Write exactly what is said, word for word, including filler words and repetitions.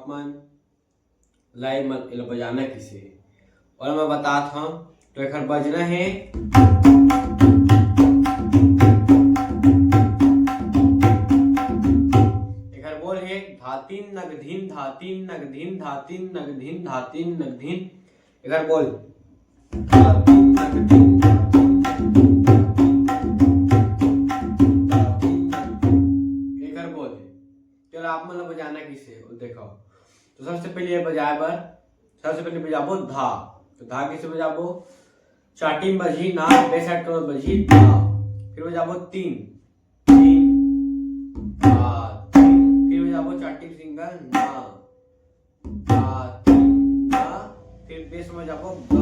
मन लाई मन एला बजाना किसे, और मैं बतात हूँ। तो एकर बजना है, एकर बोल है धातिन नगधिन, धातिन नगधिन, धातिन नगधिन, धातिन नगधिन। एकर बोल धातिन नगधिन, धातिन नगधिन, धातिन नगधिन, धातिन नगधिन। एकर बोल है। चलो आप मन ला बजाना किसे, वो देखो। तो सबसे पहले ये बजाए बर, सबसे पहले बजाबो धा। तो धा किसे बजाबो? चाटी में बजी ना, बे साइड करो बजी धा। फिर बजाबो तीन, तीन, धा, तीन। फिर बजाबो चाटी सिंगल ना, धा, तीन, ना। फिर बेस में जाबो ग,